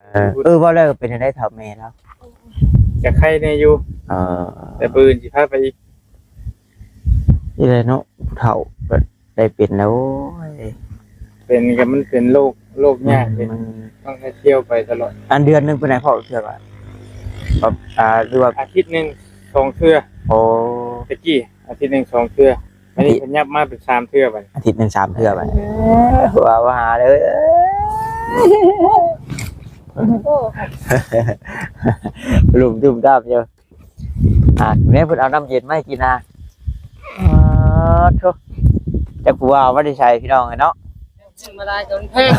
ເອີ ເອີ ເວົ້າແລ້ວເປັນຈັ່ງໃດເຖົ້າແມ່ລາວ? ກະໄຄແດ່ຢູ່. ເອີ ແຕ່ມື້ອື່ນຊິພາໄປອີກ. ນີ້ແຫຼະເນາະ ຜູ້ເຖົ້າກໍໄດ້ເປັນແລ້ວ ໂອ້ຍ ເປັນກໍມັນເປັນໂລກ ໂລກຍາກເດ້ ອືມ ມັນຕ້ອງໄດ້ທ່ຽວໄປຕະຫຼອດ. ອັນເດືອນໜຶ່ງເພິ່ນໃຫ້ເຂົ້າເທື່ອວ່າ ແບບ ອ່າ ຫຼືວ່າ ອາທິດໜຶ່ງສອງເທື່ອ. ໂອ້ ແຕ່ກີ້ອາທິດໜຶ່ງສອງເທື່ອ. ອັນນີ້ເພິ່ນຫຍັບມາເປັນສາມເທື່ອບັດນີ້ ອາທິດໜຶ່ງສາມເທື່ອບັດນີ້. ເອີ ວ່າ ວ່າຫາເດີ ໂອ້ ລຸ່ມຕຸ່ມຕາມຢູ່. ອ່າ ແມ່ເພິ່ນເອົານ້ຳເຢັນມາໃຫ້ກິນນະ. ອໍ ໂທ້ ຈັກຜູ້ວ່າເອົາມາແຕ່ໃສພີ່ນ້ອງເອີຍເນາະ. ຊື້ມາຫຼາຍກໍມັນແພງ.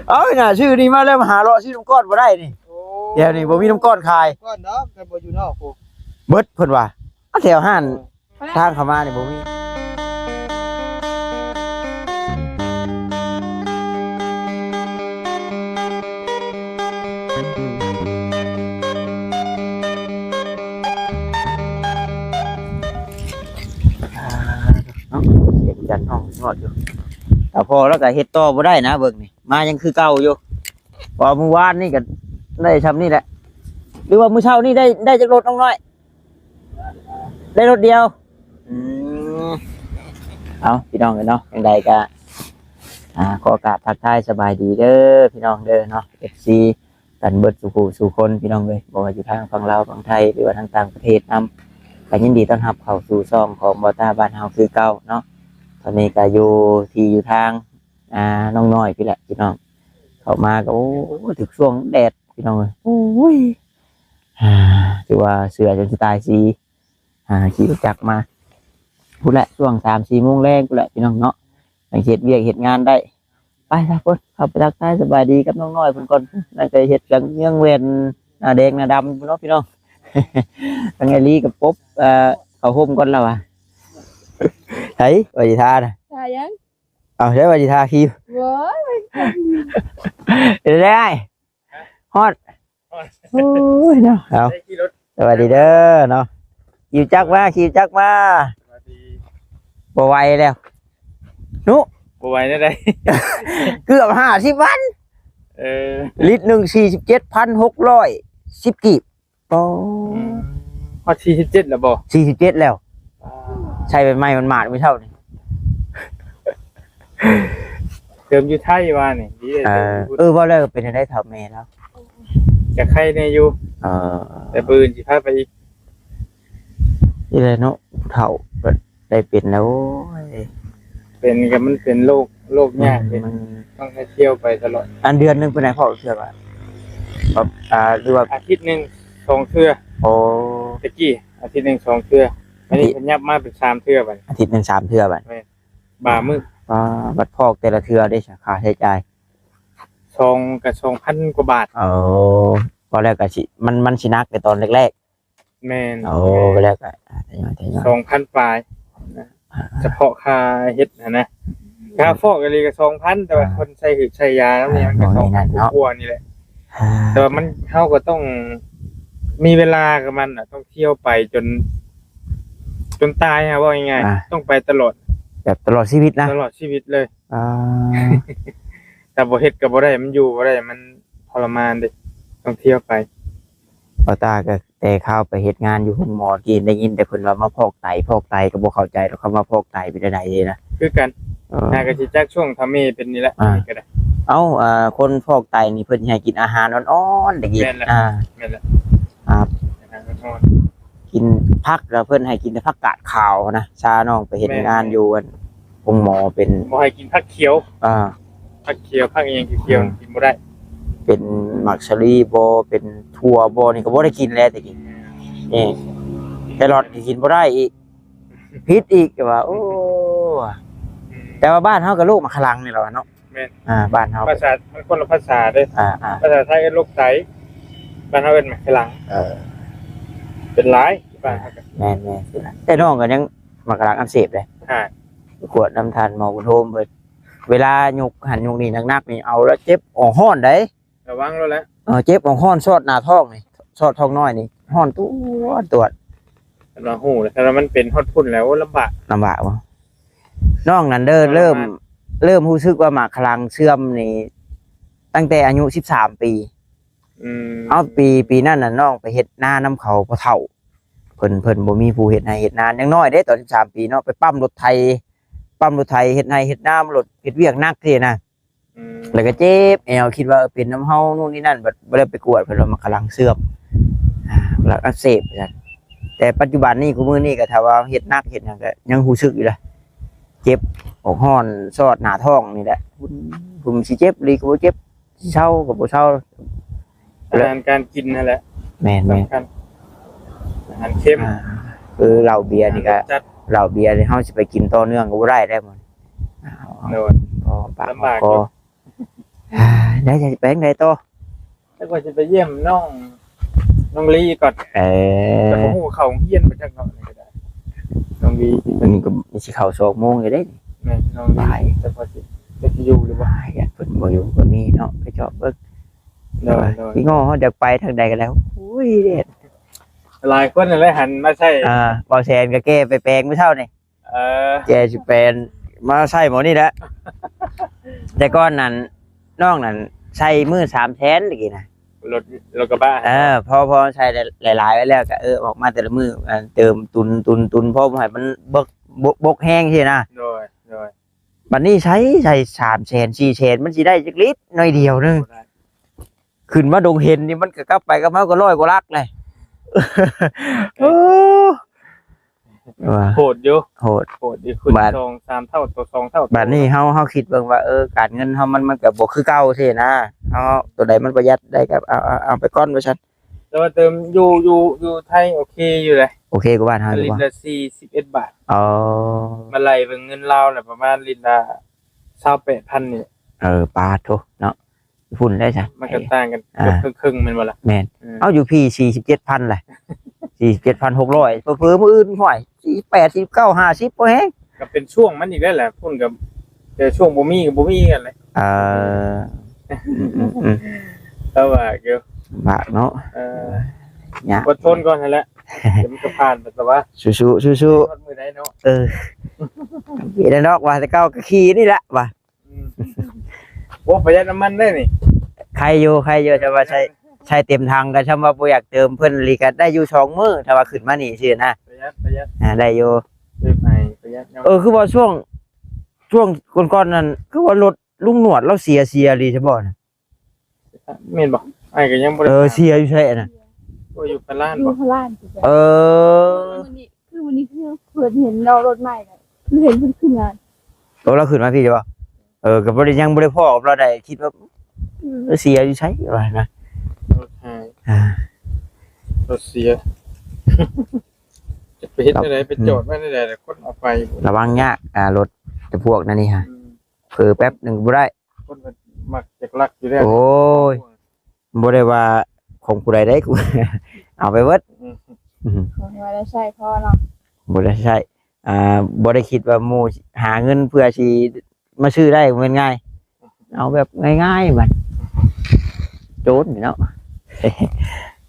ເອົາ ໜ້າຊື້ນີ້ມາແລ້ວ ມາຫາເລາະຊື້ນ້ຳກ້ອນບໍ່ໄດ້ນີ້. ໂອ້ ແຖວນີ້ບໍ່ມີນ້ຳກ້ອນຂາຍ. ກ້ອນດອກ ແຕ່ບໍ່ຢູ່ນອກພຸ້ນ ເບິດເພິ່ນວ່າ. ເອົາ ແຖວຮ້ານ ເອີ ທາງເຂົ້າມານີ້ບໍ່ມີ. ອ່າ ເນາະ ສຽງຈັນຮ້ອງຮອດຢູ່. ແຕ່ພໍລາວກໍເຮັດຕໍ່ບໍ່ໄດ້ນະ ເບິ່ງນີ້ ມາຍັງຄືເກົ່າຢູ່. ເພາະວ່າມື້ວານນີ້ກໍໄດ້ຊ່ຳນີ້ແຫຼະ ຫຼືວ່າມື້ເຊົ້ານີ້ໄດ້ ໄດ້ຈັກລົດນ້ອງນ້ອຍ? ໄດ້ລົດດຽວ. ອືມ ເອົາ ພີ່ນ້ອງເອີຍເນາະ ຈັ່ງໃດກໍ ອ່າ ຂໍກາບທັກທາຍສະບາຍດີເດີພີ່ນ້ອງເດີເນາະ ເອັຟຊີ ກັນເບິດສູ່ຜູ້ສູ່ຄົນພີ່ນ້ອງເອີຍ ບໍ່ວ່າຢູ່ທາງຝັ່ງລາວຝັ່ງໄທ ຫຼືວ່າທາງຕ່າງປະເທດນຳ ກໍຍິນດີຕ້ອນຮັບເຂົ້າສູ່ຊ່ອງຂອງບໍ່ຕາບ້ານເຮົາຄືເກົ່າເນາະ. ຕອນນີ້ກໍຢູ່ທີ່ຢູ່ທາງ ອ່າ ນ້ອງນ້ອຍພີ້ແຫຼະພີ່ນ້ອງ ເຂົ້າມາກໍ ໂອ້ ຖືກຊ່ວງແດດພີ່ນ້ອງເອີຍ ໂອ້ຍ ຖືວ່າເສື້ອຈົນຊິຕາຍສີ. ອ່າ ຂີ່ລົດຈັກມາພຸ້ນແຫຼະ ຊ່ວງສາມສີ່ໂມງແລງພຸ້ນແຫຼະພີ່ນ້ອງເນາະ ຍັງເຮັດວຽກເຮັດງານໄດ້. ໄປຊະພຸ້ນ ເຂົ້າໄປທັກທາຍສະບາຍດີກັບນ້ອງນ້ອຍເພິ່ນກ່ອນ. ນັ້ນກໍເຮັດຫຍັງ ຍັງແວ່ນໜ້າແດງໜ້າດຳຢູ່ເນາະພີ່ນ້ອງ. ທາງໄອລີກໍປົບ ເອີ ເຂົ້າຮົ່ມກ່ອນລະວ່າ. ໃສ ວ່າຊິທານະ ທາຫຍັງ? ເອົາ ໃສວ່າຊິທາຄີ ໂອ້ຍ ເປັນໄດ້ ຮອດ ຮອດ ໂອ້ຍເນາະ. ເອົາ ໄດ້ຂີ່ລົດ ສະບາຍດີເດີເນາະ. ຂີ່ຈັກມາ ຂີ່ຈັກມາ ສະບາຍດີ. ບໍ່ໄຫວແລ້ວ ນຸ ບໍ່ໄຫວແນວໃດ? ເກືອບຫ້າສິບພັນ. ເອີ ລິດໜຶ່ງສີ່ສິບເຈັດພັນຫົກຮ້ອຍສິບກີບ. ອໍ ອືມ ຮອດສີ່ສິບເຈັດແລ້ວບໍ່? ສີ່ສິບເຈັດແລ້ວ. ອ່າ ໃຊ້ໃໝ່ໆ ໝາດໆ ມື້ເຊົ້ານີ້ ເຕີມຢູ່ໄທວ່ານີ້ ດີ. ເອີ ເອີ ເວົ້າແລ້ວເປັນຈັ່ງໃດເຖົ້າແມ່ລາວ? ກະໄຄແດ່ຢູ່. ເອີ ແຕ່ມື້ອື່ນຊິພາໄປອີກ. ນີ້ແຫຼະເນາະ ຜູ້ເຖົ້າກໍໄດ້ເປັນແລ້ວ ໂອ້ຍ ເປັນກໍມັນເປັນໂລກ ໂລກຍາກເດ້ ອືມ ມັນຕ້ອງໄດ້ທ່ຽວໄປຕະຫຼອດ. ອັນເດືອນໜຶ່ງເພິ່ນໃຫ້ເຂົ້າເທື່ອວ່າ ແບບ ອ່າ ຫຼືວ່າ ອາທິດໜຶ່ງສອງເທື່ອ. ໂອ້ ແຕ່ກີ້ອາທິດໜຶ່ງສອງເທື່ອ. ອັນນີ້ເພິ່ນຫຍັບມາເປັນສາມເທື່ອບັດນີ້ ອາທິດໜຶ່ງສາມເທື່ອບັດ. ແມ່ນ ບາງມື້. ອ່າ ບັດພອກແຕ່ລະເທື່ອເດ້ ຄ່າໃຊ້ຈ່າຍ? ສອງ ກໍສອງພັນກວ່າບາດ. ເອີ ເວົ້າແລ້ວກໍຊິ ມັນ ມັນຊິໜັກແຕ່ຕອນແລກໆ. ແມ່ນ. ໂອ້ ແລ້ວກໍ ອ່າ ທະຍອຍໆ ສອງພັນປາຍນະ ອ່າ ສະເພາະຄ່າເຮັດຫັ້ນນະ. ຄ່າຟອກອີ່ຫຼີກໍສອງພັນ ແຕ່ວ່າ ອ່າ ຄົນໃສ່ຫືດໃສ່ຢານຳນີ້ ອ່າ ມັນກໍສອງພັນກວ່ານີ້ແຫຼະ. ອ່າ ແຕ່ວ່າມັນ ເຮົາກໍຕ້ອງມີເວລາກັບມັນນະ ຕ້ອງທ່ຽວໄປຈົນ ຈົນຕາຍຫັ້ນ ເວົ້າງ່າຍໆ. ອ່າ ຕ້ອງໄປຕະຫຼອດ ແບບຕະຫຼອດຊີວິດນະ? ຕະຫຼອດຊີວິດເລີຍ. ອ່າ ຖ້າບໍ່ເຮັດກໍບໍ່ໄດ້ ມັນຢູ່ບໍ່ໄດ້ ມັນທໍລະມານເດ້ ຕ້ອງທ່ຽວໄປ. ບໍ່ຕາກໍແຕ່ຄາວໄປເຮັດງານຢູ່ໂຮງໝໍກີ້ ໄດ້ຍິນແຕ່ເພິ່ນວ່າມາຟອກໄຕ ຟອກໄຕກໍບໍ່ເຂົ້າໃຈດອກ ຄຳວ່າຟອກໄຕເປັນແນວໃດເດນະ. ຄືກັນ. ເອີ ຫາກໍຊິຈັກຊ່ວງເຖົ້າແມ່ເປັນນີ້ແຫຼະ. ອ່າ ນີ້ກໍໄດ້. ເອົ້າ ອ່າ ຄົນຟອກໄຕນີ້ເພິ່ນໃຫ້ກິນອາຫານອ່ອນໆ ໄດ້ກິນ. ແມ່ນແຫຼະ. ອ່າ ແມ່ນແຫຼະ. ອ່າ ອາຫານອ່ອນໆ ກິນຜັກ ແລ້ວເພິ່ນໃຫ້ກິນແຕ່ຜັກກາດຂາວນະ. ຊານ້ອງໄປເຮັດ ແມ່ນ ງານຢູ່ອັນໂຮງໝໍເປັນ ບໍ່ໃຫ້ກິນຜັກຂຽວ. ອ່າ ຜັກຂຽວ ຜັກອີ່ຫຍັງຂຽວໆ ອ່າ ກິນບໍ່ໄດ້. ເປັນໝາກສາລີບໍ ເປັນຖົ່ວບໍ ນີ້ກໍບໍ່ໄດ້ກິນແລ້ວແຕ່ກີ້. ນີ້ແຄຣອດນີ້ກິນບໍ່ໄດ້ອີກ ຜິດອີກ. ແຕ່ວ່າ ໂອ້ ອືມ ແຕ່ວ່າບ້ານເຮົາກໍລູກໝາກຂະລັງນີ້ແຫຼະວະເນາະ. ແມ່ນ. ອ່າ ບ້ານເຮົາ ພາສາ ມັນຄົນລະພາສາເດ້. ອ່າໆ ພາສາໄທເອີ້ນໂລກໄຕ ບ້ານເຮົາເອີ້ນໝາກຂະລັງ. ເອີ ເປັນຫຼາຍບ້ານເຮົາ. ແມ່ນໆ ແຕ່ນ້ອງກໍຍັງໝາກຂະລັງອັກເສບເດ້. ອ່າ ກວດນຳທ່ານໝໍບຸນໂຮມເພິ່ນ ເວລາຍົກຫັ້ນຍົກນີ້ໜັກໆນີ້ ເອົາແລ້ວເຈັບອອກຮ້ອນໃດ. ລະວັງໂລດແຫຼະ. ເອີ ເຈັບອອກຮ້ອນຊອດໜ້າທ້ອງນີ້ ຊອດທ້ອງນ້ອຍນີ້ ຮ້ອນຕວດໆ. ຄັນວ່າຮູ້ແລ້ວ ຄັນວ່າມັນເປັນຮອດພຸ້ນແລ້ວ ໂອ້ ລຳບາກ. ລຳບາກບໍ່? ນ້ອງນັ້ນເດີ ເລີ່ມ ເລີ່ມຮູ້ສຶກວ່າໝາກຂະລັງເສື່ອມນີ້ ຕັ້ງແຕ່ອາຍຸສິບສາມປີ. ອືມ ເອົາ ປີ ປີນັ້ນນະ ນ້ອງໄປເຮັດນານຳເຂົາພໍ່ເຖົ້າ ເພິ່ນ ເພິ່ນບໍ່ມີຜູ້ເຮັດໄຮ່ເຮັດນາ ຍັງນ້ອຍເດ້ ຕອນສິບສາມປີເນາະ ໄປປ້ຳລົດໄຖ ປ້ຳລົດໄຖ ເຮັດໄຮ່ເຮັດນາ ລົດເຮັດວຽກໜັກຊີ້ນະ. ອືມ ແລ້ວກໍເຈັບແອວ ຄິດວ່າເປັນນຳເຮົາ ໂນ່ນນີ້ນັ້ນ ບັດບໍ່ໄດ້ໄປກວດ ເພິ່ນວ່າມັນກຳລັງເສື່ອມ ອ່າ ກຳລັງອັກເສບວ່າຊັ້ນ. ແຕ່ປັດຈຸບັນນີ້ ຄູ່ມື້ນີ້ກໍຖ້າວ່າເຮັດໜັກເຮັດຫຍັງກໍຍັງຮູ້ສຶກຢູ່ເດ້ ເຈັບ ອອກຮ້ອນ ຊອດໜ້າທ້ອງນີ້ແຫຼະ ຄຸນ ຄຸນຊິເຈັບອີ່ຫຼີກໍບໍ່ເຈັບ ຊິເຊົາກໍບໍ່ເຊົາ. ອາຫານການກິນຫັ້ນແຫຼະ ແມ່ນໆ ສຳຄັນ ອາຫານເຄັມ ອ່າ ຄືເຫຼົ້າເບຍນີ້ກໍ ລົດຈັດ ເຫຼົ້າເບຍນີ້ເຮົາຊິໄປກິນຕໍ່ເນື່ອງກໍບໍ່ໄດ້ແລ້ວມັນ ໂດຍ ກໍປາກ ລຳບາກ ກໍ ຢູ່ ອ່າ ໄດ້ ຈະໄປທາງໃດຕໍ່? ແລ້ວກໍຊິໄປຢ້ຽມນ້ອງ ນ້ອງລີກ່ອນ ເອີ ແຕ່ບໍ່ຮູ້ວ່າເຂົ້າໂຮງຮຽນບໍ່ຈັກເນາະ ນີ້ກໍໄດ້ ນ້ອງລີ ມັນກໍຊິເຂົ້າສອງໂມງຢູ່ເດ້ ແມ່ນ ນ້ອງລີ ແຕ່ວ່າຊິ ຈັກຊິຢູ່ຫຼືບໍ່ ຢ້ານເພິ່ນບໍ່ຢູ່ກໍມີເນາະ ໄປເຈາະເບິ່ງ ໂດຍ ໂດຍ ພີ່ນ້ອງເຮົາຢາກໄປທາງໃດກໍໄດ້ ໂອ້ຍ ແດດ ຫຼາຍຄົນນັ້ນແຫຼະຫັນມາໃຊ້ ອ່າ ບໍ່ແສນກໍແກ້ໄປແປງມື້ເຊົ້ານີ້ ເອີ ແກ່ຊິແປນມາໃຊ້ໝໍນີ້ແຫຼະ ແຕ່ກ່ອນນັ້ນ ນ້ອງນັ້ນໃຊ້ມື້ສາມແສນຕະກີ້ນະ ລົດ ລົດກະບະ ເອີ ພໍ ພໍໃຊ້ຫຼາຍໆໄວ້ແລ້ວກໍ ເອີ ອອກມາແຕ່ລະມື້ ອັນ ເຕີມຕຸນ ຕຸນ ຕຸນ ພໍບໍ່ໃຫ້ມັນເບິກ ບົກ ບົກແຮງຊີ້ນະ ໂດຍ ໂດຍ ບັດນີ້ໃຊ້ ໃຊ້ສາມແສນ ສີ່ແສນ ມັນຊິໄດ້ຈັກລິດ ໜ້ອຍດຽວໜຶ່ງ ບໍ່ໄດ້ ຂຶ້ນມາດົງເຫັນນີ້ ມັນກໍກັບໄປກັບມາກໍຮ້ອຍກວ່າຫຼັກແຫຼະ ເອີ ໂອ້ ວ່າໂຫດຢູ່ ໂຫດ ໂຫດຢູ່ ຂຶ້ນ ບາດ ສອງສາມເທົ່າ ໂຕສອງເທົ່າ ບາດນີ້ເຮົາ ເຮົາຄິດເບິ່ງວ່າ ເອີ ການເງິນເຮົາມັນ ມັນກໍບໍ່ຄືເກົ່າຊີ້ນະ ເຮົາ ໂຕໃດມັນປະຢັດໄດ້ກໍເອົາ ເອົາ ເອົາໄປກ່ອນວ່າຊັ້ນ ແຕ່ວ່າເຕີມຢູ່ ຢູ່ ຢູ່ໄທໂອເຄຢູ່ເດ ໂອເຄກວ່າບ້ານເຮົາຢູ່ບໍ່? ລິດລະສີ່ສິບເອັດບາດ ອໍ ມາໄລ່ເບິ່ງເງິນລາວລະປະມານລິດລະຊາວແປດພັນນີ້ ເອີ ປາດໂທ້ເນາະ ພຸ້ນໄດ້ຊະ ມັນກໍຕ່າງກັນ ອ່າ ເກືອບເຄິ່ງໆ ແມ່ນບໍ່ລະ? ແມ່ນ ເອີ ເອົາ ຢູ່ພີ້ສີ່ສິບເຈັດພັນລະ ສີ່ສິບເຈັດພັນຫົກຮ້ອຍ ເຜີໆມື້ອື່ນ ຫ້ວຍ ສີ່ສິບແປດ ສີ່ສິບເກົ້າ ຫ້າສິບ ພໍແຮງ ກໍເປັນຊ່ວງມັນອີກແລ້ວແຫຼະ ພຸ້ນກໍ ແຕ່ຊ່ວງບໍ່ມີກໍບໍ່ມີກັນແຫຼະ ເອີ ອືມໆໆ ລຳບາກຢູ່ ລຳບາກເນາະ ເອີ ຍາກ ອົດທົນກ່ອນຫັ້ນແຫຼະ ດຽວມັນກໍຜ່ານໄປຕົວະ ສູ້ໆ ສູ້ໆ ຮອດມື້ໃດເນາະ ເອີ ເປັນດອກວ່າ ແຕ່ເກົ່າກໍຂີ່ນີ້ແຫຼະວ່າ ອືມ ໂອ້ ປະຢັດນ້ຳມັນເດ້ນີ້ ໄຄຢູ່ ໄຄຢູ່ ແຕ່ວ່າໃຊ້ ໃຊ້ເຕັມຖັງກໍຊ່ຳວ່າບໍ່ຢາກເຕີມເພິ່ນອີ່ຫຼີກໍໄດ້ຢູ່ສອງມື້ ຖ້າວ່າຂຶ້ນມານີ້ຊື່ນະ ປະຢັດ ປະຢັດ ອ່າ ໄດ້ຢູ່ ເຕີມໃຫ້ປະຢັດເນາະ ເອີ ຄືວ່າຊ່ວງ ຊ່ວງກ່ອນໆນັ້ນ ຄືວ່າລົດລຸງໜວດລາວເສຍ ເສຍອີ່ຫຼີຊະບໍ່ນະ? ແມ່ນບໍ່? ອ້າຍກໍຍັງບໍ່ໄດ້ ເອີ ຖາມ ເສຍຢູ່ໃສນະ? ໂອ້ ຢູ່ພະລານ ຢູ່ພະລານ ເອີ ມື້ນີ້ ຄືມື້ນີ້ຄືເພິ່ນເຫັນລາວລົດໃໝ່ ຄືເຫັນເພິ່ນຂຶ້ນມາ ໂຕລາວຂຶ້ນມາພີ້ຢູ່ບໍ່? ເອີ ກໍບໍ່ໄດ້ ຍັງບໍ່ໄດ້ພໍ້ກັບລາວໄດ້ ຄິດວ່າ ເອີ ເສຍຢູ່ໃສວ່ານະ ລົດຫາຍ ອ່າ ລົດເສຍ ຈະໄປເຮັດແນວໃດ ໄປຈອດໄວ້ແນວໃດ ຄົນເອົາໄປ ລະວັງຍາກ ອ່າ ລົດຈຳພວກນັ້ນນີ້ຫາ ອືມ ເຜີແປັບໜຶ່ງບໍ່ໄດ້ ຄົນກໍມັກຈະລັກຢູ່ແລ້ວ ໂອ້ຍ ບໍ່ໄດ້ວ່າຂອງຜູ້ໃດເດ້ ເອົາໄປເບິດ ອືມ ຂອງທີ່ວ່າໄດ້ໃຊ້ພໍເນາະ ບໍ່ໄດ້ໃຊ້ ອ່າ ບໍ່ໄດ້ຄິດວ່າໝູ່ຫາເງິນເພື່ອຊິມາຊື້ໄດ້ ບໍ່ແມ່ນງ່າຍ ເອົາແບບງ່າຍໆ ບັດໂຈນເນາະ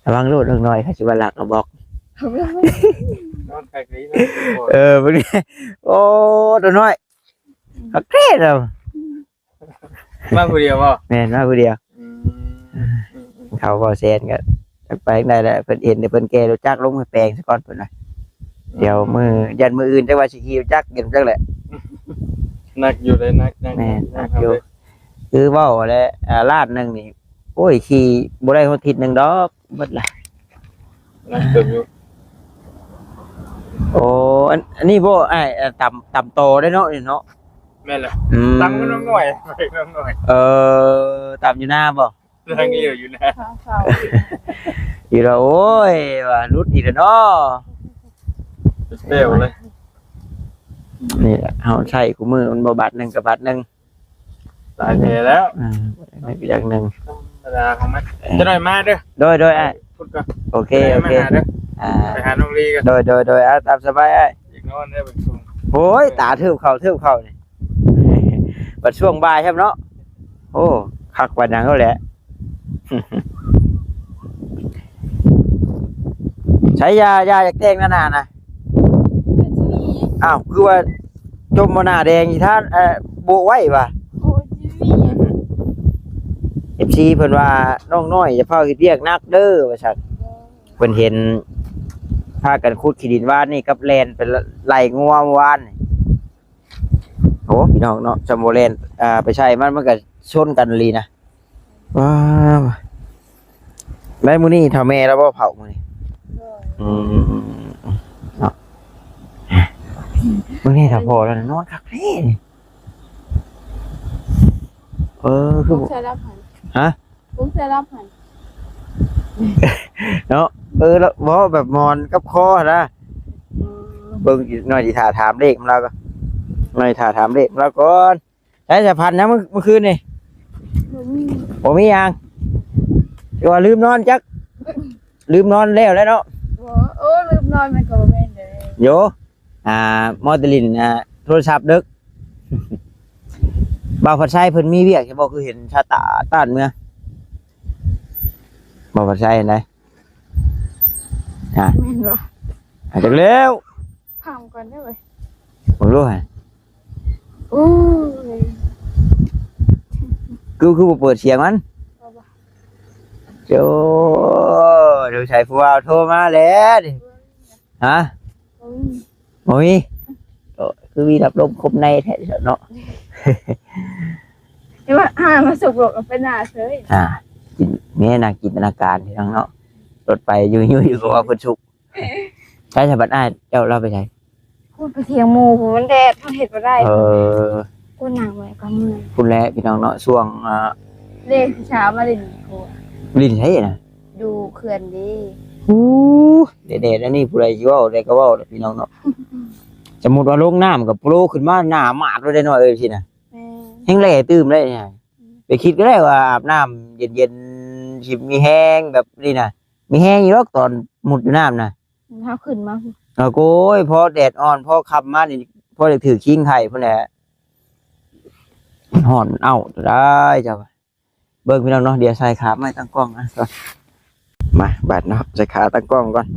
ລະວັງໂລດ ເດັກນ້ອຍເຂົາຊິວ່າລັກກະບອກ ນອນຄັກດີເນາະ ເອີ ເບິ່ງນີ້ ໂອ້ ຕົວນ້ອຍ ຄັກແທ້ເນາະ ມາຜູ້ດຽວບໍ່? ແມ່ນ ມາຜູ້ດຽວ ອືມ ເຂົາບໍ່ແຊນກໍຈັກໄປທາງໃດແຫຼະ ເພິ່ນເຫັນແຕ່ເພິ່ນແກ່ລົດຈັກລົງໄປແປງຊະກ່ອນເພິ່ນວ່າ ອືມ ດຽວມື້ ຢ້ານມື້ອື່ນຈັກວ່າຊິຂີ່ລົດຈັກຢູ່ຈັກແຫຼະ ໜັກຢູ່ເດ້ ໜັກ ໜັກ ແມ່ນ ໜັກຢູ່ ຄືເວົ້າແຫຼະ ອ່າ ລ້ານໜຶ່ງນີ້ ໂອ້ຍ ຂີ່ບໍ່ໄດ້ຮອດທິດໜຶ່ງດອກ ເບິດລະ ນັກເຕີບຢູ່ ໂອ້ ອັນ ອັນນີ້ບໍ່ອ້າຍ ເອີ ຕຳ ຕຳຕໍໄດ້ເນາະ ນີ້ເນາະ ແມ່ນແຫຼະ ອືມ ຕຳກັນນ້ອຍ ນ້ອຍ ເອີ ຕຳຢູ່ນາບໍ່? ທາງນີ້ຢູ່ນາ ຢູ່ລະ ໂອ້ຍ ວ່າຫຼຸດອີກແລ້ວເນາະ ເປັນແປ້ວເລີຍ ນີ້ແຫຼະ ເຮົາໃຊ້ຄູ່ມື້ ມັນບໍ່ບາດໜຶ່ງກໍບາດໜຶ່ງ ຫຼາຍແທ້ແລ້ວ ອ່າ ອີກຢ່າງໜຶ່ງ ທຳມະດາຂອງມັນ ເອີ ຈະໜ້ອຍມາເດີ ໂດຍ ໂດຍ ອ້າຍ ພຸດກ່ອນ ໂອເຄ ໂອເຄ ໄປຫານ້ອງລີກ່ອນ ໂດຍ ໂດຍ ໂດຍ ເອົາ ຕາມສະບາຍ ອ້າຍ ອີກນອນແລ້ວບັດຊຸ່ມ ໂອ້ຍ ຕາເທີບເຂົ້າ ເທີບເຂົ້ານີ້ ບັດຊ່ວງບ່າຍຊ້ຳເນາະ ໂອ້ ຄັກປານຫຍັງເອົາແຫຼະ ໃສ ຢ່າ ຢ່າ ຢາກແຕ່ງນະ ນານະ ເປັນຊິມີ ອ້າວ ຄືວ່າຈົ່ມບໍ່ໜ້າແດງອີກທ່ານ ເອີ ໂບະໄວ້ວ່າ ໂອ້ຍ ຊິມີ ອຟຊີເພິ່ນວ່າ ນ້ອງນ້ອຍຢ່າຟ້າວເຮັດວຽກໜັກເດີ ວ່າຊັ້ນ. ເພິ່ນເຫັນພາກັນຂຸດຂີ້ດິນວານນີ້ ກັບແລ່ນໄປໄລ່ງົວວານນີ້. ໂອ້ ພີ່ນ້ອງເນາະ ຈຳບໍ່ແລ່ນ ອ່າ ໄປໃສ່ມັນ ມັນກໍຊົນກັນອີ່ຫຼີນະ. ວ້າວ ໄດ້ມື້ນີ້ເຖົ້າແມ່ລາວບໍ່ເຜົາມື້ນີ້? ໂດຍ ອືມ ເນາະ ມື້ນີ້ຖ້າພໍແລ້ວນອນຄັກແທ້ນີ້. ເອີ ຄື ສົງໄສຫຼັບຫັ້ນ ຮະ? ສົງໄສຫຼັບຫັ້ນ ເນາະ. ເອີ ແລ້ວເວົ້າແບບໝອນກັບຄໍຫັ້ນນະ. ອືມ ເບິ່ງອີກໜ້ອຍຊິຖ້າຖາມເລກນຳລາວກ່ອນ ໜ້ອຍຖ້າຖາມເລກນຳລາວກ່ອນ. ໃຊ້ສະພັນຫຍັງມື້ ມື້ຄືນນີ້? ບໍ່ມີ ບໍ່ມີຫຍັງ ຄືວ່າລືມນອນຈັກ ລືມນອນແລ້ວແຫຼະເນາະ. ບໍ່ ໂອ້ ລືມນອນມັນກໍບໍ່ແມ່ນເດ້. ໂຢ ອ່າ ມໍແຕ່ຫຼິ້ນ ອ່າ ໂທລະສັບເດິກ. ບ່າວພັດໄຊເພິ່ນມີວຽກໃຊ່ບໍ່? ຄືເຫັນຊາຕາຕ້ານເມືອ ບ່າວພັດໄຊຫັ້ນໃດ໋ ຮະ ແມ່ນບໍ່? ອາ ຈັກແລ້ວ ຖາມກ່ອນເດີ້ເວີຍ ເບິ່ງດູຫັ້ນ. ໂອ້ຍ ຄື ຄືບໍ່ເປີດສຽງມັນ? ບໍ່ ບໍ່ ໂອ້ ສົງໄສຜູ້ບ່າວໂທມາແລ້ວນີ້ ຮະ? ບໍ່ມີ ບໍ່ມີ. ໂອ້ ຄືມີຮັບລົມຄົມໃນແທ້ເນາະ. ແຕ່ວ່າຫາມາສົກໂລກເອົາໄປໜ້າເສີຍ. ອ່າ ຈິນ ແມ່ນາຈິນຕະນາການພີ່ນ້ອງເນາະ. ລົດໄປຢູ່ໆ ຢູ່ກໍວ່າເພິ່ນສຸກ. ໃສສະບັດອ້າຍເຈົ້າລາວໄປໃສ? ພຸ້ນໄປຖຽງໝູ່ພຸ້ນ ມັນແດດ ມັນເຮັດບໍ່ໄດ້. ເອີ ພຸ້ນນາງໄວ້ກໍເມື່ອຍ ພຸ້ນແຫຼະພີ່ນ້ອງເນາະ. ຊ່ວງ ອ່າ ເລກເຊົ້າມາຫຼິ້ນ ຫຼິ້ນໃສນະ? ຢູ່ເຂື່ອນເດ້. ໂອ້ ແດດໆ ອັນນີ້ຜູ້ໃດຊິເວົ້າໄດ້ກໍເວົ້າແຫຼະພີ່ນ້ອງເນາະ. ສົມມຸດວ່າລົງນ້ຳກໍໂປລຂຶ້ນມາໜ້າໝາດໂລດເດ້ນ້ອຍເອີຍ ຊີ້ນະ. ແມ່ນ ແຮງແຫຼຕື່ມເລີຍ. ອືມ ໄປຄິດກໍໄດ້ວ່າອາບນ້ຳເຢັນໆ ຊິມີແຮງແບບນີ້ນະ. ມີແຮງຢູ່ດອກຕອນມຸດຢູ່ນ້ຳນະ. ເຮົາຂຶ້ນມາພຸ້ນ ໂອ້ຍ ພໍແດດອ່ອນ ພໍຄ່ຳມານີ້ ພໍໄດ້ຖືກຄີງໄຂ້ພຸ້ນແຫຼະ. ຮ້ອນມັນເອົ້າໄດ້ເຈົ້າ. ເບິ່ງພີ່ນ້ອງເນາະ ດຽວໃສ່ຂາໄມ້ຕັ້ງກ້ອງນະກ່ອນ. ມາບາດເນາະ ໃສ່ຂາຕັ້ງກ້ອງກ່ອນ.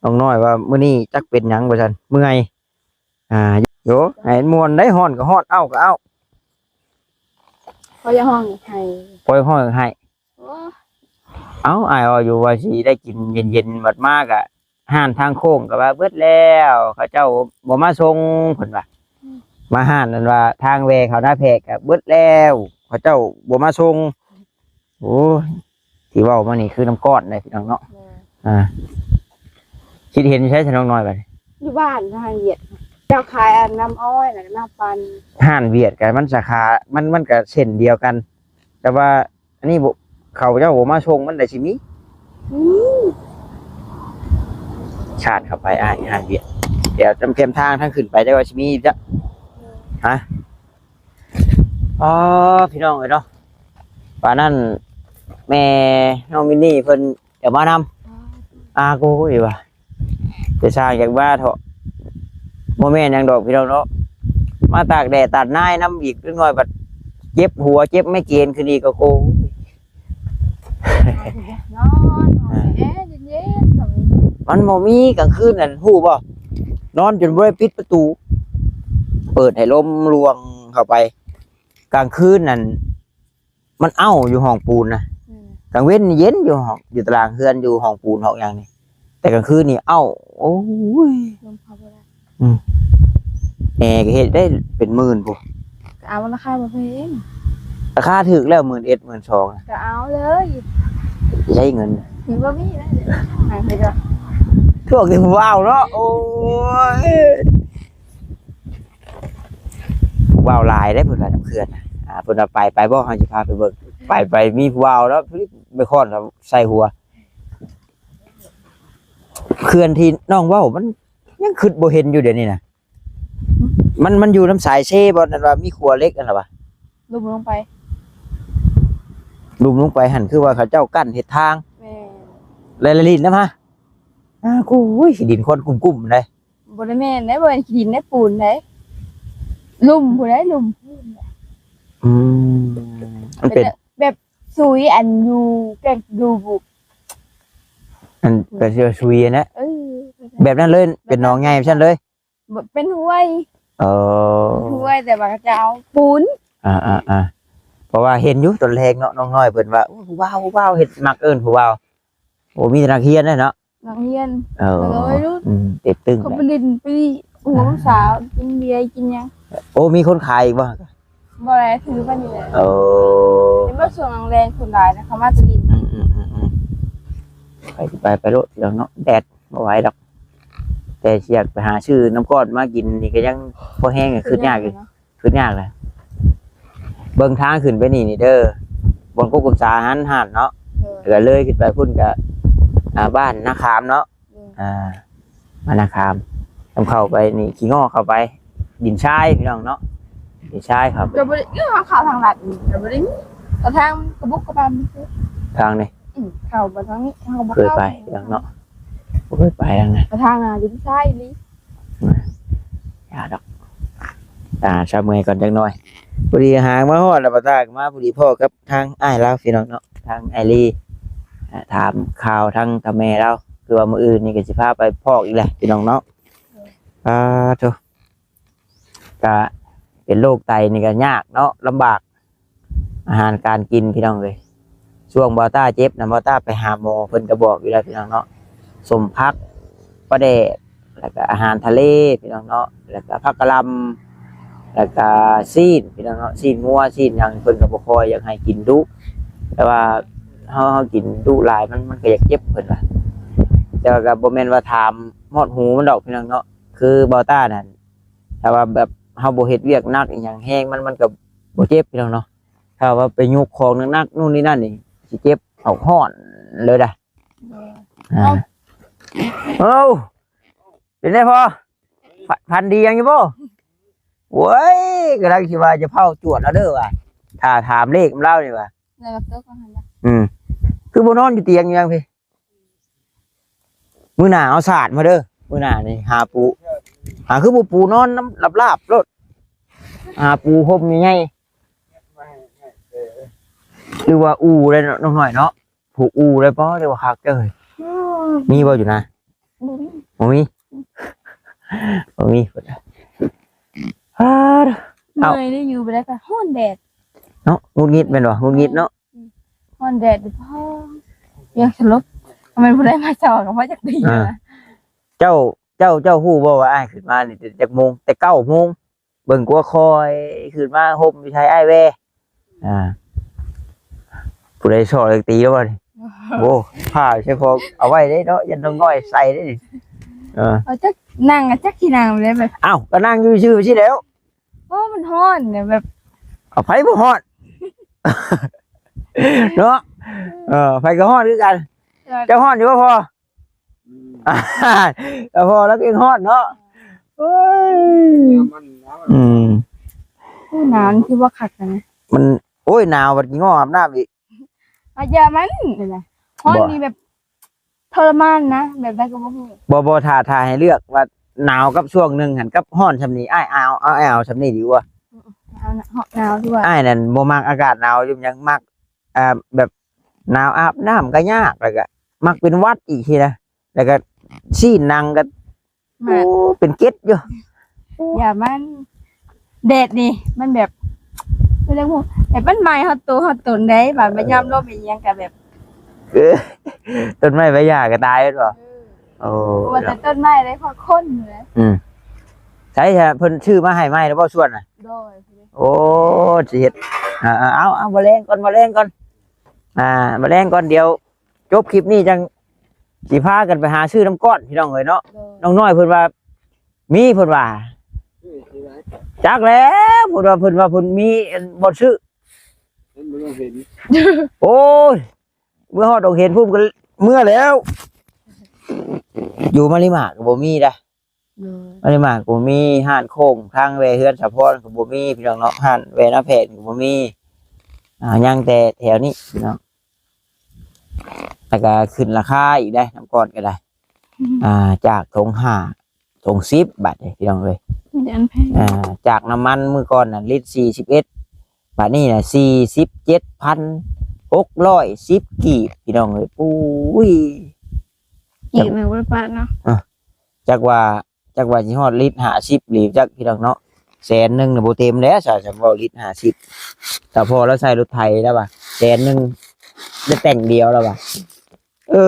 ນ້ອງນ້ອຍວ່າມື້ນີ້ຈັກເປັນຫຍັງວ່າຊັ້ນ ເມື່ອຍ. ອ່າ ໂຢ ໃຫ້ມ່ວນໄດ໋ ຮ້ອນກໍຮ້ອນ ເອົ້າກໍເອົ້າ. ພໍຢາກຮ້ອງໄຫ້ ພໍຢາກຮ້ອງໄຫ້. ໂອ້ ເອົ້າ ອ້າຍເວົ້າຢູ່ວ່າຊິໄດ້ກິນເຢັນໆ ບັດມາກະຮ້ານທາງໂຄ້ງກໍວ່າເບິດແລ້ວ ເຂົາເຈົ້າບໍ່ມາສົ່ງ ເພິ່ນວ່າ. ອືມ ມາຮ້ານນັ້ນວ່າທາງແວ່ເຂົ້ານາແພກກໍເບິດແລ້ວ ເຂົາເຈົ້າບໍ່ມາສົ່ງ. ໂອ້ຍ ທີ່ເວົ້າມານີ້ຄືນ້ຳກ້ອນເດ້ພີ່ນ້ອງເນາະ. ແມ່ນ ອ່າ ຄິດເຫັນໃສສະນ້ອງນ້ອຍບັດນີ້? ຢູ່ບ້ານຮ້ານຫວຽດ ເຈົ້າຂາຍອັນນ້ຳອ້ອຍ ແລ້ວກໍນ້ຳປັ່ນ. ຮ້ານຫວຽດກໍມັນສາຂາ ມັນ ມັນກໍເຊັ່ນດຽວກັນ ແຕ່ວ່າ ອັນນີ້ບໍ່ ເຂົາເຈົ້າບໍ່ມາສົ່ງ ມັນໄດ້ຊິມີ. ອືມ ຊາດເຂົ້າໄປອ້າຍ ຮ້ານເບຍ. ດຽວຈຳແຄມທາງ ທາງຂຶ້ນໄປ ແຕ່ວ່າຊິມີຢູ່ຈ້ະ. ຮະ? ອໍ ພີ່ນ້ອງເອີຍເນາະ ປານນັ້ນແມ່ນ້ອງມິນນີ້ເພິ່ນຈະມານຳ. ອາ ໂກຍວ່າ ແຕ່ຊ່າງຢາກມາເຖາະ ບໍ່ແມ່ນຫຍັງດອກພີ່ນ້ອງເນາະ ມາຕາກແດດຕາກນາຍນຳອີກ ຈັກໜ້ອຍບັດເຈັບຫົວເຈັບໄມເກຣນຂຶ້ນອີກກໍໂກຍ. ນອນຫ້ອງແອເຢັນໆ ກໍມີ. ມັນບໍ່ມີກາງຄືນນັ້ນ ຮູ້ບໍ່? ນອນຈົນບໍ່ໄດ້ປິດປະຕູ ເປີດໃຫ້ລົມລວງເຂົ້າໄປ. ກາງຄືນນັ້ນ ມັນເອົ້າຢູ່ຫ້ອງປູນນະ. ອືມ ກາງເວັນນີ້ເຢັນຢູ່ຫ້ອງ ຢູ່ຕາລາງເຮືອນ ຢູ່ຫ້ອງປູນຫ້ອງຫຍັງນີ້ ແຕ່ກາງຄືນນີ້ເອົ້າ ໂອ້ຍ ລົມເຂົ້າບໍ່ໄດ້. ອືມ ແອກໍເຮັດໄດ້ເປັນໝື່ນພຸ້ນ. ກໍເອົາລາຄາບໍ່ແພງ ລາຄາຖືກແລ້ວ ໝື່ນເອັດ ໝື່ນສອງນະ ກໍເອົາເລີຍ. ໃຊ້ເງິນ ມັນບໍ່ມີນະ ທວງແຕ່ຜູ້ບ່າວເນາະ. ໂອ້ຍ ຜູ້ບ່າວຫຼາຍເດ້ ເພິ່ນວ່ານຳເຂື່ອນນະ. ອ່າ ເພິ່ນວ່າໄປ ໄປບໍ່ ເຮົາຊິພາໄປເບິ່ງ. ໄປ ໄປມີຜູ້ບ່າວແລ້ວ ໄປຄ້ອນໃສ່ຫົວ. ເຂື່ອນທີ່ນ້ອງເວົ້າ ມັນຍັງຄິດບໍ່ເຫັນຢູ່ດຽວນີ້ນະ. ມັນ ມັນຢູ່ນຳສາຍເຊບໍ່ ນັ້ນວ່າມີຂົວເຫຼັກຫັ້ນລະວະ? ຫຼຸມລົງໄປ ຫຼຸມລົງໄປຫັ້ນ ຄືວ່າເຂົາເຈົ້າກັ້ນເຮັດທາງ. ແມ່ນ ແລະ ລະຫຼິ້ນນຳຫາ ອາ ໂອ້ຍ ຂີ້ດິນຄວັນກຸ້ມໆເດ້. ບໍ່ໄດ້ແມ່ນເດ້ ບໍ່ແມ່ນຂີ້ດິນເດ້ ປູນເດ້. ລຸ່ມພຸ້ນເດ້ ລຸ່ມ. ອືມ ມັນເປັນ ແບບ ແບບຊຸຍ ອັນຢູ່ແກ່ງດູບຸ ອັນ ແບບຊຸຍຫັ້ນນະ. ເອີ ແບບນັ້ນເລີຍ ເປັນໜອງໃຫຍ່ຊັ້ນເລີຍ. ແບບເປັນຫ້ວຍ. ເອີ ເປັນຫ້ວຍ ແຕ່ວ່າເຂົາເຈົ້າເອົາປູນ. ອ່າໆໆ ເ ພາະວ່າເຫັນຢູ່ຕອນແລງເນາະ ນ້ອງນ້ອຍເພິ່ນວ່າ ໂອ້ ຜູ້ບ່າວ ຜູ້ບ່າວ ເຮັດມັກເອີ້ນຜູ້ບ່າວ. ໂອ້ ມີແຕ່ນັກຮຽນເດ້ເນາະ. ນັກຮຽນ ເອີ ແລ້ວກໍໄປລຸ້ນ ອືມ ເຕັມຕຶ້ງ ເຂົາໄປຫຼິ້ນໄປຫົວສາວ ກິນເບຍກິນຫຍັງ. ໂອ້ ມີຄົນຂາຍອີກບໍ່? ບໍ່ແລະ ຖືໄປນີ້ແຫຼະ. ໂອ້ ເຫັນບໍ່ ຊ່ວງແລງຄົນຫຼາຍນະ ເຂົາມາແຕ່ຫຼິ້ນ. ອືມໆ ໄປ ໄປ ໄປໂລດພີ່ນ້ອງເນາະ ແດດບໍ່ໄຫວດອກ. ແຕ່ຊິຢາກໄປຫາຊື້ນ້ຳກ້ອນມາກິນນີ້ກໍຍັງພໍແຮງ ຄຶດຍາກຢູ່. ຄຶດຍາກແຫຼະ ເບິ່ງທາງຂຶ້ນໄປນີ້ນີ້ເດີ ບ່ອນກົກກົມສາຫັ້ນຮ້ານເນາະ. ເອີ ແລ້ວກໍເລີຍຂຶ້ນໄປພຸ້ນກໍ ອ່າ ບ້ານນາຂາມເນາະ. ເອີ ອ່າ ບ້ານນາຂາມ ນຳເຂົ້າໄປນີ້ ຂີ້ງໍ້ເຂົ້າໄປ ດິນຊາຍພີ່ນ້ອງເນາະ ດິນຊາຍເຂົ້າໄປ. ກໍບໍ່ໄດ້ ເອີ ເຮົາເຂົ້າທາງລັດນີ້ກໍບໍ່ໄດ້ມີ ກໍທາງກະບຸກກະບຳ ທາງນີ້. ອືມ ເຂົ້າໄປທາງນີ້ ເຮົາກໍບໍ່ເຄີຍໄປພີ່ນ້ອງເນາະ ບໍ່ເຄີຍໄປທາງນັ້ນ. ທາງໜ້າດິນຊາຍອີ່ຫຼີ ຢ່າດອກ. ອ່າ ຊາເມື່ອຍກ່ອນຈັກໜ່ອຍ. ພໍດີຫາງມາຮອດແລ້ວ ບ່າວຕາກໍມາ ພໍດີພໍ້ກັບທາງອ້າຍລາວພີ່ນ້ອງເນາະ ທາງອ້າຍລີ ອ່າ ຖາມຂ່າວທາງຕາແມ່ລາວ ຄືວ່າມື້ອື່ນນີ້ກໍຊິພາໄປພໍ້ອີກແຫຼະພີ່ນ້ອງເນາະ. ອ່າ ໂທ້ ກະເປັນໂລກໄຕນີ້ກໍຍາກເນາະ ລຳບາກ ອາຫານການກິນພີ່ນ້ອງເອີຍ. ຊ່ວງບ່າວຕ້າເຈັບນະ ບ່າວຕ້າໄປຫາໝໍ ເພິ່ນກໍບອກຢູ່ແລ້ວພີ່ນ້ອງເນາະ ສົ້ມຜັກ ປາແດກ ແລ້ວກໍອາຫານທະເລພີ່ນ້ອງເນາະ ແລ້ວກໍຜັກກະຫຼ່ຳ ແລ້ວກໍຊີ້ນພີ່ນ້ອງເນາະ ຊີ້ນງົວຊີ້ນຫຍັງ ເພິ່ນກໍບໍ່ຄ່ອຍຢາກໃຫ້ກິນດຸ ແຕ່ວ່າເຮົາ ເຮົາກິນດຸຫຼາຍ ມັນ ມັນກໍຢາກເຈັບເພິ່ນວ່າ. ແຕ່ວ່າກໍບໍ່ແມ່ນວ່າຖາມຮອດຫູມັນດອກພີ່ນ້ອງເນາະ ຄືບ່າວຕ້ານັ້ນ ຖ້າວ່າແບບເຮົາບໍ່ເຮັດວຽກໜັກອີ່ຫຍັງແຮງ ມັນ ມັນກໍບໍ່ເຈັບພີ່ນ້ອງເນາະ. ຖ້າວ່າໄປຍົກຂອງໜັກໆ ໂນ່ນນີ້ນັ້ນນີ້ ຊິເຈັບ ເອົາຮ້ອນເລີຍດາ. ໂດຍ ອ່າ ເອົ້າ ເອົ້າ ເປັນໄດພໍ່? ຝັນ ຝັນດີຫຍັງຢູ່ບໍ່? ໂອ້ຍ ກຳລັງຊິວ່າຈະເຝົ້າຈວດເອົາເດີວ່າ ຖ້າຖາມເລກນຳລາວນີ້ວ່າ ແລ້ວກໍຕົກວ່າຫັ້ນລະ. ອືມ ຄືບໍ່ນອນຢູ່ຕຽງຫຍັງພີ້? ມື້ໜ້າເອົາສາດມາເດີ ມື້ໜ້ານີ້ຫາປູ ຫາຄືບໍ່ປູນອນນຳລາບໆໂລດ ຫາປູຮົ່ມໃຫຍ່ໆ ຫຼືວ່າອູ່ໄດ້ເນາະ ນ້ອງນ້ອຍເນາະ ຜູກອູ່ໄດ້ບໍ່ ຫຼືວ່າຄັກເດີ. ອືມ ມີບໍ່ຢູ່ນະ? ບໍ່ມີ ບໍ່ມີ ບໍ່ມີ. ອາ ເມື່ອຍເດ້ ຢູ່ບໍ່ໄດ້ ກໍຮ້ອນແດດເນາະ ຫງຸດຫງິດແມ່ນບໍ່? ຫງຸດຫງິດເນາະ. ອືມ ຮ້ອນແດດ ພໍຢາກສະຫຼົບ ແມ່ນຜູ້ໃດມາຊອກກໍບໍ່ຈັກດີ. ອ່າ ເຈົ້າ ເຈົ້າ ເຈົ້າຮູ້ບໍ່ວ່າອ້າຍຂຶ້ນມານີ້ແຕ່ຈັກໂມງ? ແຕ່ເກົ້າໂມງ ເບິ່ງກວ່າຂ້ອຍຂຶ້ນມາຮົ່ມຢູ່ໃສອ້າຍແວ່. ອ່າ ຜູ້ໃດຊອກຈັກຕີແລ້ວບໍ່ນີ້? ໂອ້ ຜ້າໃສ່ພໍເອົາໄວ້ເດ້ເນາະ ຢ້ານນ້ອງນ້ອຍໃສ່ເດ້ນີ້. ເອີ ເອົາຈັກ ນັ່ງ ຈັກຊິນັ່ງແລ້ວແບບ ອ້າວ ກໍນັ່ງຢູ່ຊື່ຊີ້ແລ້ວ. ໂອ້ ມັນຮ້ອນແບບ ເອົາ ໃຜບໍ່ຮ້ອນເນາະ? ເອີ ໃຜກໍຮ້ອນຄືກັນ. ເຈົ້າຮ້ອນຢູ່ບໍ່ພໍ່? ອືມ ກໍພໍລາວກໍຍັງຮ້ອນເນາະ. ໂອ້ຍ ອືມ ໂອ້ຍ ໜາວນີ້ຄືບໍ່ຄັກນະ ມັນ ໂອ້ຍ ໜາວບັດຂີ້ງໍ້ອາບນ້ຳອີກ. ອາ ຢ່າມັນ ນີ້ນະ ຮ້ອນນີ້ແບບທໍລະມານນະ ແບບໃດກໍບໍ່ຮູ້. ບໍ່ ບໍ່ ຖ້າ ຖ້າໃຫ້ເລືອກວ່າໜາວກັບຊ່ວງໜຶ່ງຫັ້ນ ກັບຮ້ອນຊ່ຳນີ້ ອ້າຍເອົາ ເອົາ ເອົາຊ່ຳນີ້ດີກວ່າ. ອືມ ເອົາ ເອົາໜາວດີກວ່າ. ອ້າຍນັ້ນບໍ່ມັກອາກາດໜາວຢູ່ຫຍັງ ມັກ ອ່າ ແບບ ໜາວອາບນ້ຳກໍຍາກ ແລ້ວກໍມັກເປັນຫວັດອີກຊີ້ນະ ແລ້ວກໍຊີ້ນໜັງກໍ ໂອ້ ເປັນເກັດຢູ່. ຢ່າມັນ ແດດນີ້ມັນແບບ ເຂົາເອີ້ນວ່າ ແບບມັນໄໝ້ຮອດໂຕຮອດຕົນເດ້ ບາດມາຍາມລົມອີ່ຫຍັງກໍແບບ ເອີ ຕົ້ນໄມ້ໃບຫຍ້າກໍຕາຍແມ່ນບໍ່? ເອີ ໂອ້ ບໍ່ວ່າແຕ່ຕົ້ນໄມ້ເດ້ ຮອດຄົນເດ້. ອືມ ໃສຊະ ເພິ່ນຊື້ມາໃຫ້ໃໝ່ແລ້ວບໍ່ ສວນນະ? ໂດຍ ໂອ້ ຊິເຮັດ ເອົາ ເອົາ ເອົາ ມາແລງກ່ອນ ມາແລງກ່ອນ ອ່າ ມາແລງກ່ອນ ດຽວຈົບຄລິບນີ້ຈັ່ງຊິພາກັນໄປຫາຊື້ນ້ຳກ້ອນ ພີ່ນ້ອງເອີຍເນາະ. ໂດຍ ນ້ອງນ້ອຍເພິ່ນວ່າມີ ເພິ່ນວ່າ ຈັກແລ້ວ ເພິ່ນວ່າ ເພິ່ນວ່າເພິ່ນມີບ່ອນຊື້. ໂອ້ຍ ເມື່ອຮອດດອງເຫັນພຸ້ນກໍເມື່ອແລ້ວ ຢູ່ມາລິມາກໍບໍ່ມີໄດ໋. ໂດຍ ມາລິມາກໍບໍ່ມີ ຮ້ານໂຄ້ງທາງແວ່ເຮືອນສາວພອນກໍບໍ່ມີ ພີ່ນ້ອງເນາະ ຮ້ານແວ່ນາແພນກໍບໍ່ມີ ອ່າ ຍັງແຕ່ແຖວນີ້ ພີ່ນ້ອງ. ແລ້ວກໍຂຶ້ນລາຄາອີກໄດ໋ ນ້ຳກ້ອນກໍໄດ້ ອືມ ອ່າ ຈາກຖົງຫ້າ ຖົງສິບ ບາດນີ້ ພີ່ນ້ອງເອີຍ ມີແຕ່ອັນແພງ ອ່າ ຈາກນ້ຳມັນມື້ກ່ອນນັ້ນລິດສີ່ສິບເອັດ ບາດນີ້ນະສີ່ສິບເຈັດພັນຫົກຮ້ອຍສິບກີບ ພີ່ນ້ອງເອີຍ. ໂອ້ຍ ອີກແມ່ນບໍ່ໄດ້ປະເນາະ ອ່າ ຈັກວ່າ ຈັກວ່າຊິຮອດລິດຫ້າສິບອີ່ຫຍັງຈັກ ພີ່ນ້ອງເນາະ. ແສນໜຶ່ງນະບໍ່ເຕັມແລ້ວ ສາວສຳເວົ້າລິດຫ້າສິບ ຖ້າພໍ່ລາວໃຊ້ລົດໄຖແລ້ວວ່າ ແສນໜຶ່ງໄດ້ແຕ່ງດຽວແລ້ວວ່າ ເອີ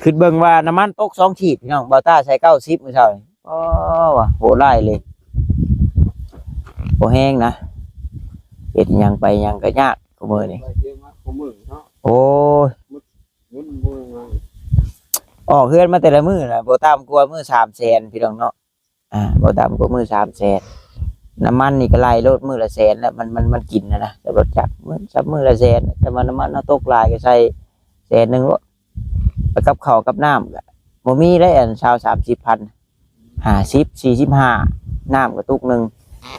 ຄິດເບິ່ງວ່ານ້ຳມັນຕົກສອງຂີດ ພີ່ນ້ອງ ບ່າວຕ້າໃສ່ເກົ້າສິບມື້ເຊົ້ານີ້ ອໍ ວ່າໂຫດຫຼາຍເລີຍ ບໍ່ແຮງນະ ເຮັດຫຍັງໄປຫຍັງກໍຍາກ ຄຸມື້ນີ້ ໄປເທີ່ຽວມາຄູ່ມື້ເນາະ ໂອ້ຍ ເງິນບໍ່ງາມ ອອກເຮືອນມາແຕ່ລະມື້ນະ ບໍ່ຕ່ຳກວ່າມື້ສາມແສນ ພີ່ນ້ອງເນາະ ອ່າ ບໍ່ຕ່ຳກວ່າມື້ສາມແສນ ນ້ຳມັນນີ້ກໍໄລ່ໂລດມື້ລະແສນແລ້ວ ມັນ ມັນ ມັນກິນນະນະ ແຕ່ລົດຈັກ ມື້ ສາມມື້ລະແສນ ແຕ່ວ່ານ້ຳມັນເຮົາຕົກຫຼາຍກໍໃສ່ແສນໜຶ່ງໂລດ ແລ້ວກັບເຂົ້າກັບນ້ຳກໍບໍ່ມີເດ້ ອັນຊາວສາມສິບພັນ ຫ້າສິບ ສີ່ສິບຫ້າ ນ້ຳກະຕຸກໜຶ່ງ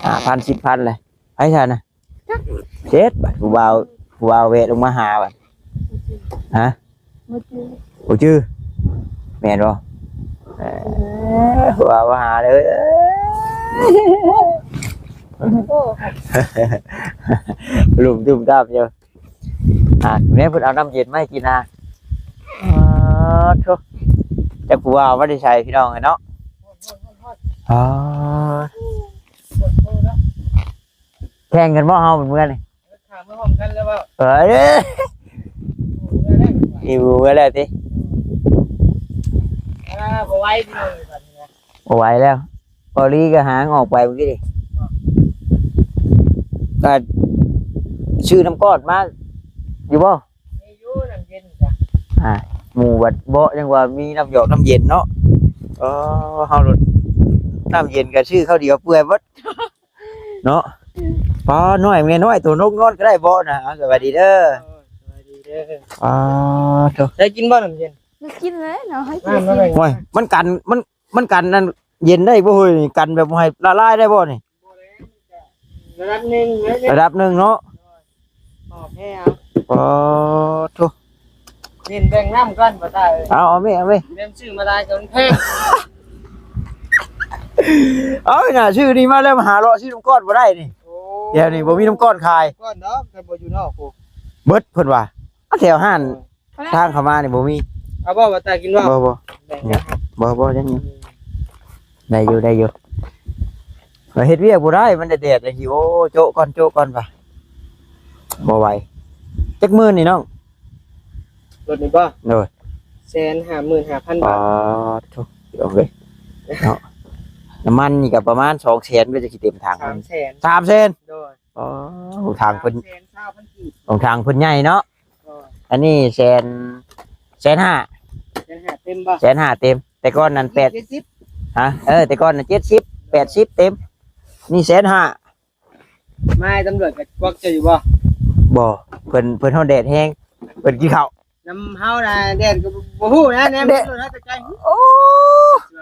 ຫ້າພັນ ສິບພັນແຫຼະ ໃຜຊະນະ ເຈັດບາດ ຜູ້ບ່າວ ຜູ້ບ່າວແວະລົງມາຫາບາດ ຮະ ບໍ່ຈື່ ບໍ່ຈື່ ແມ່ນບໍ່ ເອີ ຜູ້ບ່າວມາຫາເລີຍ ໂອ້ ລຸມຕຸ່ມຕາມຢູ່ ອ່າ ແມ່ເພິ່ນເອົານ້ຳເຢັນມາໃຫ້ກິນນະ ອໍ ໂທ້ ຈັກຜູ້ວ່າມາແຕ່ໃສ ພີ່ນ້ອງເອີຍເນາະ ອໍ ແຂ່ງກັນບໍ່ເຮົາເມື່ອນີ້ ຂ້າມມາພ້ອມກັນແລ້ວເວົ້າ ເອີ ເອີ ເມື່ອແລ້ວ ຫິວເມື່ອແລ້ວຕິ ອ່າ ບໍ່ໄຫວພີ່ນ້ອງເອີຍ ບັດນີ້ນະ ບໍ່ໄຫວແລ້ວ ເບົາຫຼີກໍຫາງອອກໄປມື້ກີ້ນີ້ ກໍຊື້ນ້ຳກ້ອນມາຢູ່ບໍ່? ມີຢູ່ນ້ຳເຢັນກະ ອ່າ ໝູ່ບັດເບາະ ຍັງວ່າມີນ້ຳຢອກນ້ຳເຢັນເນາະ ເອີ ເຮົາລົດ ນ້ຳເຢັນກໍຊື້ຄາວດຽວເປື່ອຍເບິດເນາະ ປ້າ ນ້ອຍແມ່ນ້ອຍ ໂຕນົກນອນກໍໄດ້ເບາະນະ ເອົາ ສະບາຍດີເດີ ເອີ ສະບາຍດີເດີ ປ້າ ໂທ້ ໄດ້ກິນບໍ່ນ້ຳເຢັນ? ໄດ້ກິນແລ້ວເນາະ ໃຫ້ກິນ ໂອ້ຍ ມັນກັນ ມັນ ມັນກັນອັນເຢັນໄດ້ບໍ່ເຮີ້ຍ ນີ້ ກັນແບບບໍ່ໃຫ້ລະລາຍໄດ້ບໍ່ນີ້? ບໍ່ແລ້ວ ມັນກະລະດັບໜຶ່ງເລີຍ ລະດັບໜຶ່ງເນາະ ໂດຍ ອອກແຮງ ອໍ ໂທ້ ເຫັນແບ່ງນ້ຳກ່ອນ ບໍ່ຕາຍ ເອົາ ເອົາແມ່ ເອົາແມ່ ແມ່ນຊື້ມາຫຼາຍກໍມັນແພງ ເອົາ ໜ້າຊື້ນີ້ມາແລ້ວ ມາຫາເລາະຊື້ນ້ຳກ້ອນບໍ່ໄດ້ນີ້ ໂອ້ ດຽວນີ້ບໍ່ມີນ້ຳກ້ອນຂາຍ ກ້ອນດອກ ຄັນບໍ່ຢູ່ນອກພຸ້ນ ເບິດເພິ່ນວ່າ ແຖວຮ້ານ ໂອ້ຍ ທາງເຂົ້າມານີ້ບໍ່ມີ ເອົາບໍ່ ບໍ່ຕາຍກິນບໍ່? ບໍ່ ບໍ່ ແບ່ງກັນ ບໍ່ ບໍ່ ຍັງຢູ່ ອືມ ໄດ້ຢູ່ ໄດ້ຢູ່ ເຮັດວຽກບໍ່ໄດ້ ມັນແດດໆຈັ່ງຊີ້ ໂອ້ ໂຈະກ່ອນ ໂຈະກ່ອນວ່າ ບໍ່ໄຫວ ຈັກໝື່ນນີ້ນ້ອງ? ລົດນີ້ບໍ່? ໂດຍ ແສນຫ້າໝື່ນຫ້າພັນບາດ ອໍ ໂທ້ ໂອເຄເນາະ ນ້ຳມັນນີ້ກໍປະມານສອງແສນ ກໍຈະຊິເຕັມຖັງ ສາມແສນ ສາມແສນ ໂດຍ ອໍ ຂອງຖັງເພິ່ນ ສາມແສນຊາວພັນກີບ ຂອງຖັງເພິ່ນໃຫຍ່ເນາະ ໂດຍ ອັນນີ້ແສນ ແສນຫ້າ ແສນຫ້າເຕັມບໍ່? ແສນຫ້າເຕັມ ແຕ່ກ່ອນນັ້ນແປດ ເຈັດສິບ ຮະ ເອີ ແຕ່ກ່ອນນັ້ນເຈັດສິບ ແປດສິບເຕັມ ນີ້ແສນຫ້າ ມາໃຫ້ຕຳຫຼວດກໍກວັກເຈົ້າຢູ່ບໍ່? ບໍ່ ເພິ່ນ ເພິ່ນຮ້ອນແດດແຮງ ເພິ່ນກິນເຂົ້າ ນຳເຮົານະ ແດດກໍບໍ່ຮູ້ນະ ແນມ ແດດ ຕຳຫຼວດເຮົາແຕ່ໄກ ໂອ້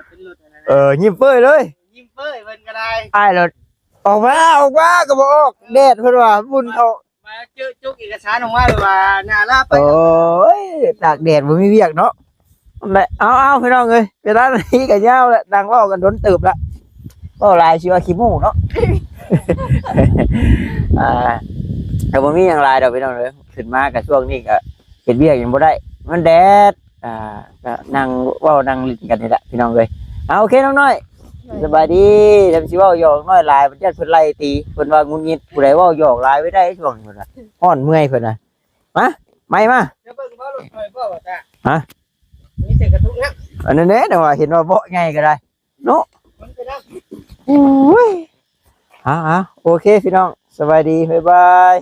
ເປັນລົດອັນນັ້ນນະ ເອີ ຍິ້ມເປີ້ຍເລີຍ ຍິ້ມເປີ້ຍເພິ່ນກໍໄດ້ ອ້າຍລົດ ອອກມາ ອອກມາກໍບໍ່ອອກ ແດດເພິ່ນວ່າ ບຸນເຂົາ ມາເຈີຈຸກເອກະສານອອກມາ ຫຼືວ່າໜ້າລາໄປ ໂອ້ຍ ຕາກແດດບໍ່ມີວຽກເນາະ ນັ້ນແຫຼະ ເອົາ ເອົາ ພີ່ນ້ອງເອີຍ ເວລານີ້ກໍຍາວແລ້ວ ນັ່ງເວົ້າກັນດົນເຕີບລະ ເວົ້າຫຼາຍຊິວ່າຂີ້ໂມ້ເນາະ ອ່າ ກໍບໍ່ມີຫຍັງຫຼາຍດອກ ພີ່ນ້ອງເອີຍ ຂຶ້ນມາກໍຊ່ວງນີ້ກໍເຮັດວຽກຫຍັງບໍ່ໄດ້ ມັນແດດ ອ່າ ກໍນັ່ງເວົ້ານັ່ງຫຼິ້ນກັນນີ້ແຫຼະ ພີ່ນ້ອງເອີຍ ເອົາ ໂອເຄ ນ້ອງນ້ອຍ ສະບາຍດີ ທຳຊິເວົ້າຫຍອກນ້ອຍຫຼາຍ ມັນຢ້ານເພິ່ນໄລ່ຕີ ເພິ່ນວ່າຫງຸດຫງິດ ຜູ້ໃດເວົ້າຫຍອກຫຼາຍໄວ້ໄດ້ ຊ່ວງນີ້ເພິ່ນວ່າ ຮ້ອນເມື່ອຍເພິ່ນວ່າ ມາ ໄມ້ມາ ຈະເບິ່ງບໍ່ລົດຂ້ອຍບໍ່ວ່າຕາ ຮະ ມີແຕ່ກະຕຸກນະ ອັນນັ້ນແຫຼະ ແຕ່ວ່າເຫັນວ່າເບາະໃຫຍ່ກໍໄດ້ເນາະ ມັນກໍໄດ້ ໂອ້ຍ ເອົາໆ ໂອເຄ ພີ່ນ້ອງ ສະບາຍດີ ບາຍບາຍ.